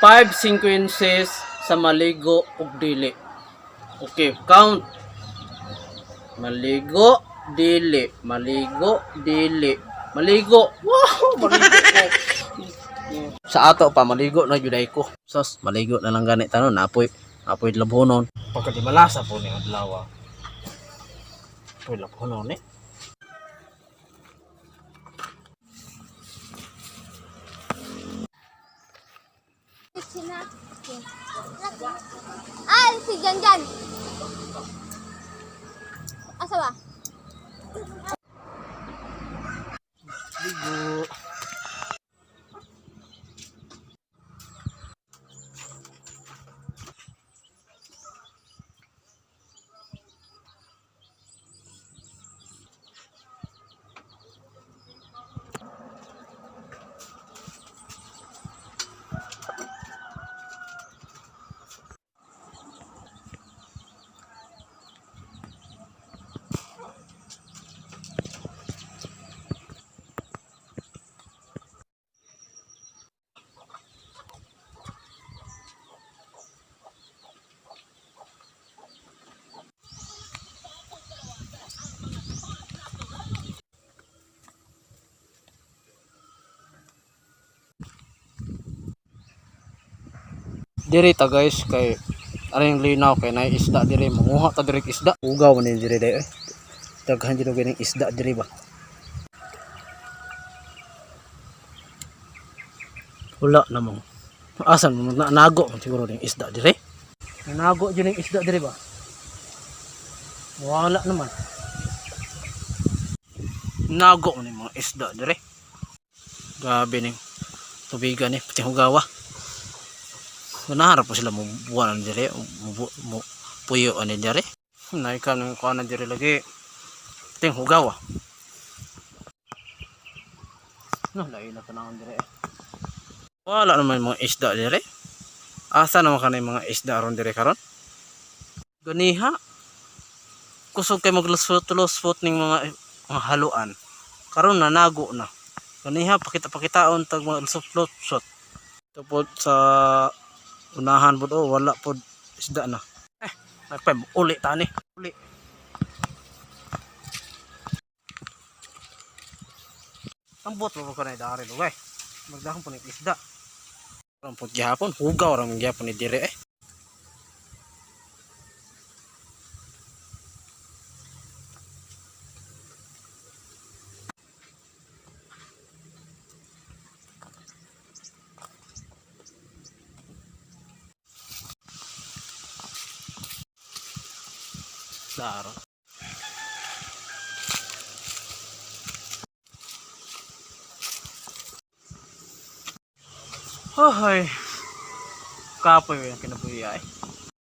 5 sequences sa maligo ug dili. Okay, count. Maligo, dili, maligo, dili, maligo. Wow, maligo ko. Sa ato pa maligo na jud ay ko. Sos, maligo na lang gani tanon napoy, napoy labhonon. Pagka di malasa po ni adlaw. Apoy labhonon eh. Sina. Ah, si Janjan. Asa ba? Ligo. Diri ta guys kay aring linaw kay nay isda diri, manguha ta diri og isda. Ugaw man ni diri dai eh. Daghan jud og ganing isda diri ba. Wala namang. Asan mo na nago man siguro ning isda diri? Nago jud ning isda diri ba? Wala naman. Nago man ning mga isda diri. Grabe ning tubigan ni pati hugawa. Ganahan po sila mo buwan diri, mo puyo ani diri. Naika nang kuan na diri lagi. Ting hugawa. No, lain na tanawon diri eh. Wala naman mga isda diri. Asa naman kanay mga isda aron diri karon? Ganiha. Kusog kay maglusot-lusot ning mga haluan. Karon nanago na. Ganiha pakita-pakitaon tag mga lusot-lusot. Ito po sa unahan po, oh, wala po isda na. Eh, nagpay uli tani. Uli. Ambot mo ko na dari lugay. Magdahon po ng isda. Ram po gihapon, hugaw ra man gihapon ni dire eh. Klaro. Hoy. Kapoy yung kinabuhi ay.